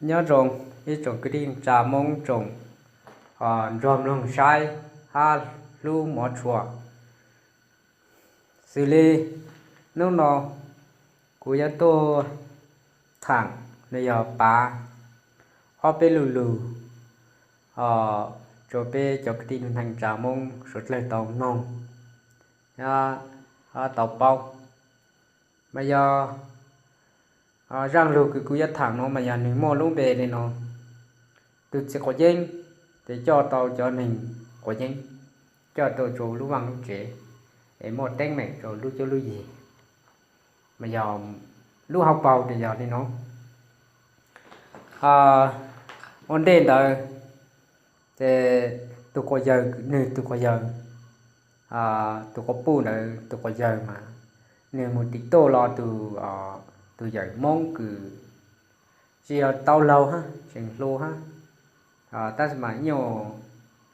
Nyob zoo ib tsoom kwv tij neej tsa Hmoob tsoom nrog mloog saib hab hlub mov tshua. Xws li hnub no kuv yuav tuaj thaam los yog pav ob peb lu lug rua peb cov kwv tij neej tsa Hmoob suav dlawg tau mloog, tau paub. Mas yog zaaj lug kws kuv yuav thaam no mas yog nwg muaj lub npe le no: Tug txiv quav yeeb, tes coj tau cov neeg quav yeeb, coj tau rua lub vaaj lub tsev, es muaj teeb meem rua lub cuab lub yig. Mas yog lub hauv paug tes yog le no. Ua ntej ntawd, ces tug quas yawg, nwg tug quas yawg, tug quas puj ntawd tug quas yawg mas nwg mus tim tuaj los tug, tug yawm Moob kws tsi yog tau laug hab, tseem hluas hab, tab sis mas nyuaj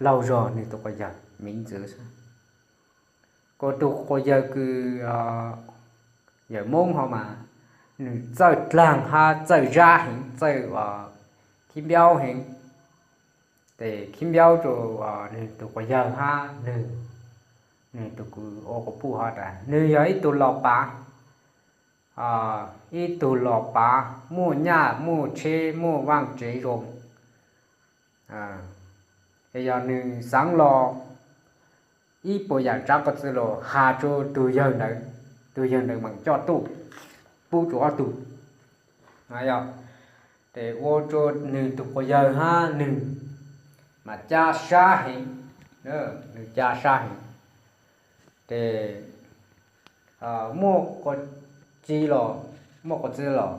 laug zog nwg tug quas yawg miv ntxwv xwb. Kuas tug quas yawg kws yawm Moob ho mas nwg txawj dlaag hab txawj zab heev, txawj khib npiaub heev. Tes khib npiaub rua nwg tug quas yawg hab nwg, nwg tug kws ua quas puj ho tas nwg yog ib tug los pav, ib tug los pav muaj nyaj muaj tsheb muaj vaaj tsev zoo. Es yog nwg xaav los ib puas yaam tsaav qhov txwv los has rua tug yawg ntawd, tug yawg ntawd mas coj tuaj pub rua ob tug. Yog, tes ua rua nwg tug quas yawg hab nwg mas ca sab heev, nwg ca sab heev. Tes muaj quas txwv los, muaj quas txwv los,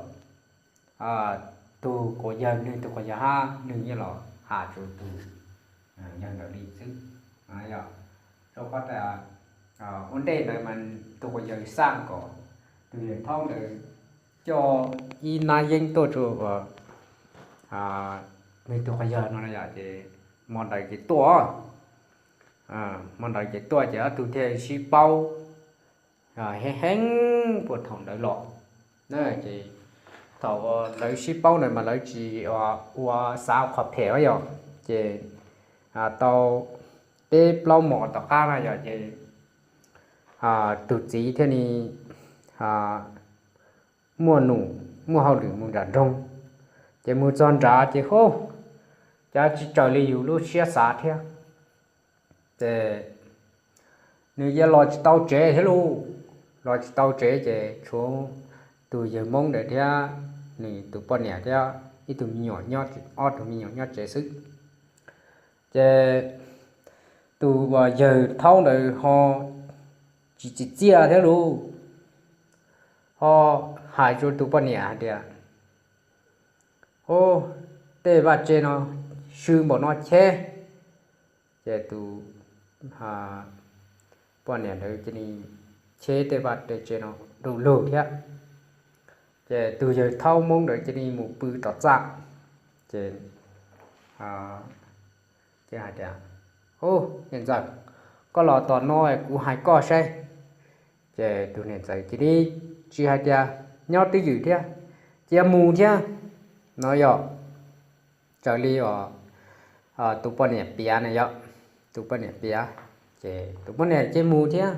tug quas yawg, nwg tug quas yawg hab nwg yeej los has rua tug yawg ntawd li xwb. Rua qhov tas ua ntej ntawd mas tug quas yawg xaaj kom tug yawg thaub ntawd coj ib nab yeeb tuaj rua nwg tug quas yawg no yom, ces hmo ntawd ces tuaj, hmo ntawd ces tuaj ces ob tug thiaj sib paub heev heev puag thaum ntawd los. Ces thaum lawv sib paub ntawd mas lawv tsis ua xav qhov phem yom, ces tau peb plaub hmo tom qab na yom, ces tug txiv thiaj li muaj num muaj hauj lwm mus nram nroog, ces mus txog nrad ces hu, cas tsis raws li yus lub siab xav thiab. Ces nws cia los tsis tau tsev thiab lauj, los tsis tau tsev ces tshuav tus yawg Hmoob ntawd thiab nws tus poj niam thiab ib tug me nyuam, ob tug me nyuam nyob tsev xwb. Ces tus yawg Thaub ntawd ho tsis tsim txiaj thiab lauj, ho hais rau tus poj niam hais tias, Ub, tej vaj tse no swb npaum no cheb. Ces tus poj niam ntawd cia li cheb tej vaj tej tse no du lug thiab. Ces tus yawg Thaub Hmoob ntawd cia li mus pw tom txaj. Ces hais tias, Ub, niam ntxawm, koj los tom no kuv hais koj saib. Ces tus niam ntxawm cia li tsis hais tias nyob twj ywm thiab, cia mus thiab no yom. Raws li os, tus poj niam piav na yom, tus poj niam piav, ces tus poj niam cia mus thiab,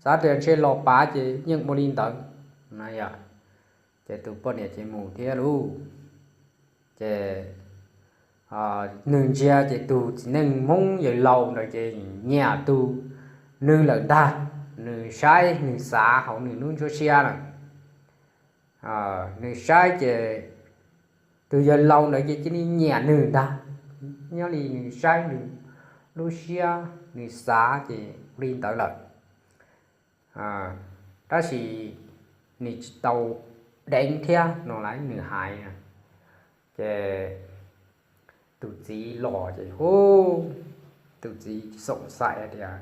xav tias ntshe los pav ces yeej ua li ntawd na yom. Ces tus poj niam cia mus thiab lauj. Ces nws ntsia ces tus txiv neej Hmoob yawg laus ntawd ces nyiam tus nws lawm ntag. Nws saib nws xav hauv nws lub nruab siab na, nws saib ces tus yawg laus ntawd ces cia li nyiam nws ntag. Nyob li nws saib nws lub siab nws xav ces li ntawd lawm. Tab sis nws tsis tau deev thiab no las nws hais. Ces tus txiv los ces hu, tus txiv xoom xaim tias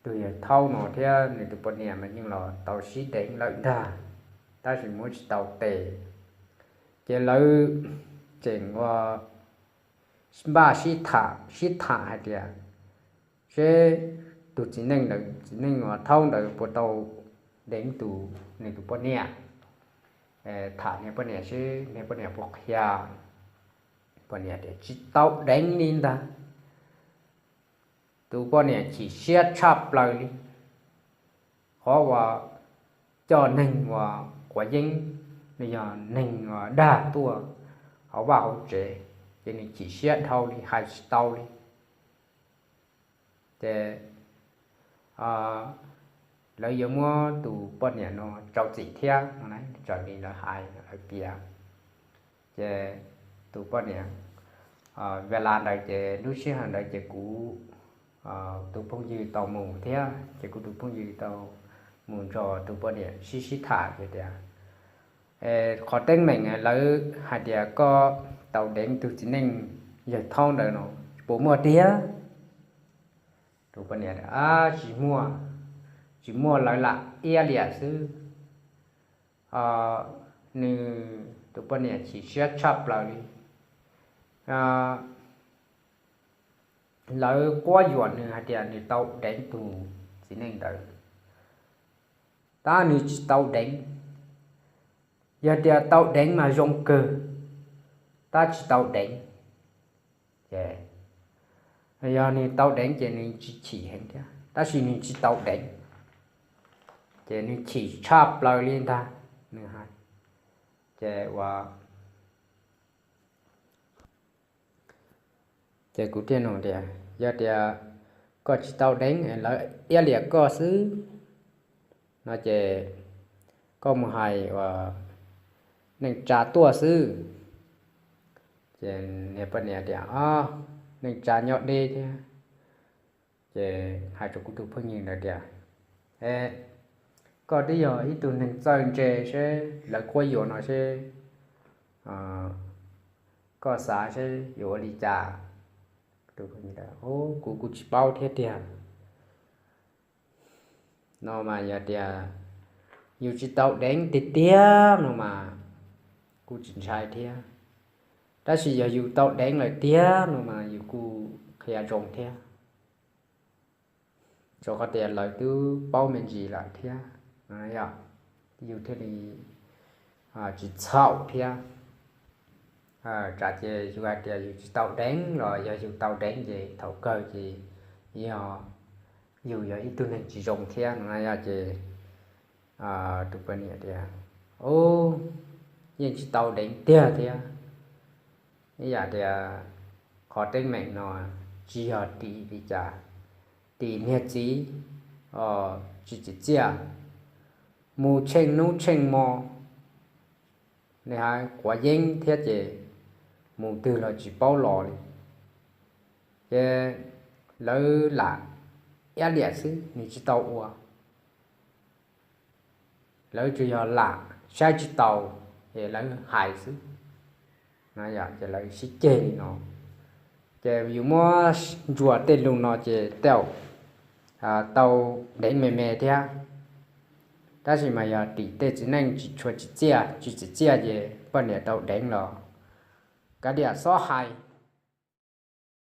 tus yawg Thaub no thiab nws tus poj niam mas yeej los tau sib deev lawm ntag, tab sis muab tsis tau tes. Ces lawv tseem ua npaj sib tham, sib tham hais tias seb tus txiv neej ntawd, txiv neej uas Thaub ntawd puas tau deev tus, nws tus poj niam. Tham niag poj niam seb niag poj niam puas qhia. Poj niam tias tsis tau deev li ntag. Tus poj niam chim siab tshaj plaws li. Qhov uas coj neeg uas quav yeeb, nws yog neeg uas dag tuaj hauv vaj hauv tsev, ces nws chim siab dhau li hais tsis tau li. Ces lawv yuav muab tus poj niam no rau txim thiab no, raws li lawv hais lawv piav. Ces tus poj niam, ves las ntawd ces lub sij hawm ntawd ces kuv tus phooj ywg tau mus thiab, ces kuv tus phooj ywg tau mus nrog tus poj niam sib sib tham ces tias, qhov teeb meem lawv hais tias koj tau deev tus txiv neej yawg Thoob ntawd no puas muaj tiag? Tus poj niam, tsis muaj, tsis muaj, lawv lam iab liam xwb. Nws, tus poj niam chim siab tshaj plaws li. Lawv quab yuam nws hais tias nws tau deev tus txiv neej ntawd, tab nws tsis tau deev. Yog tias tau deev mas zoo kawg, tab tsis tau deev. Ces yog nws tau deev ces nws tsis chim heev thiab, tab sis nws tsis tau deev, ces nws chim tshaj plaws li ntag, nws hais. Ces ua ces kuv thiaj nug tias, yog tias koj tsis tau deev, lawv iab liam koj xwb no ces koj mus hais uas neej tsa tuaj xwb. Ces niag poj niam tias, o, neej tsa nyob deb thiab. Ces hais rau kuv tus phooj ywg ntawd tias, e, koj twb yog ib tug neeg txawj ntse seb lawv quab yuam no seb koj xav seb yuav ua li cas. Kuv kuj tsis paub thiab tiag. No mas yog tias yus tsis tau deev tiag tiag no mas kuj tsis ntshai thiab, tab sis yog yus tau deev lawm tiag no mas yus kuj qhia zoo thiab, rau qhov tias lawv twb paub me ntsis lawm thiab, yus thiaj li tsis txhaum thiab. Tsam ces yus hais tias yus tsis tau deev los yog yus tau deev ces thaum kawg ces yog yus yog ib tug neeg tsis zoo thiab no ces tus poj niam tias, yeej tsis tau deev tiag thiab. Ib yam tias qhov teeb meem no tsis yog tim li cas, tim niag txiv tsis tsim txiaj, mus tsheej hnub tsheej hmo, nws hais quav yeeb thiab ces mus twg los tsis paub los li. Ces lawv lam iab liam xwb, nws tsis tau ua. Lawv tsuas yog lam saib tsis taus, es lawv hais xwb. Ces lawv sib ceg li no, ces yus muab ntsuas tej lus no ces tej zaum tau deev me me thiab. Tab sis mas yog tim tej txiv neej tsis tshua tsim txiaj, tsis tsim txiaj ces poj niam tau deev los kav liam xob hais.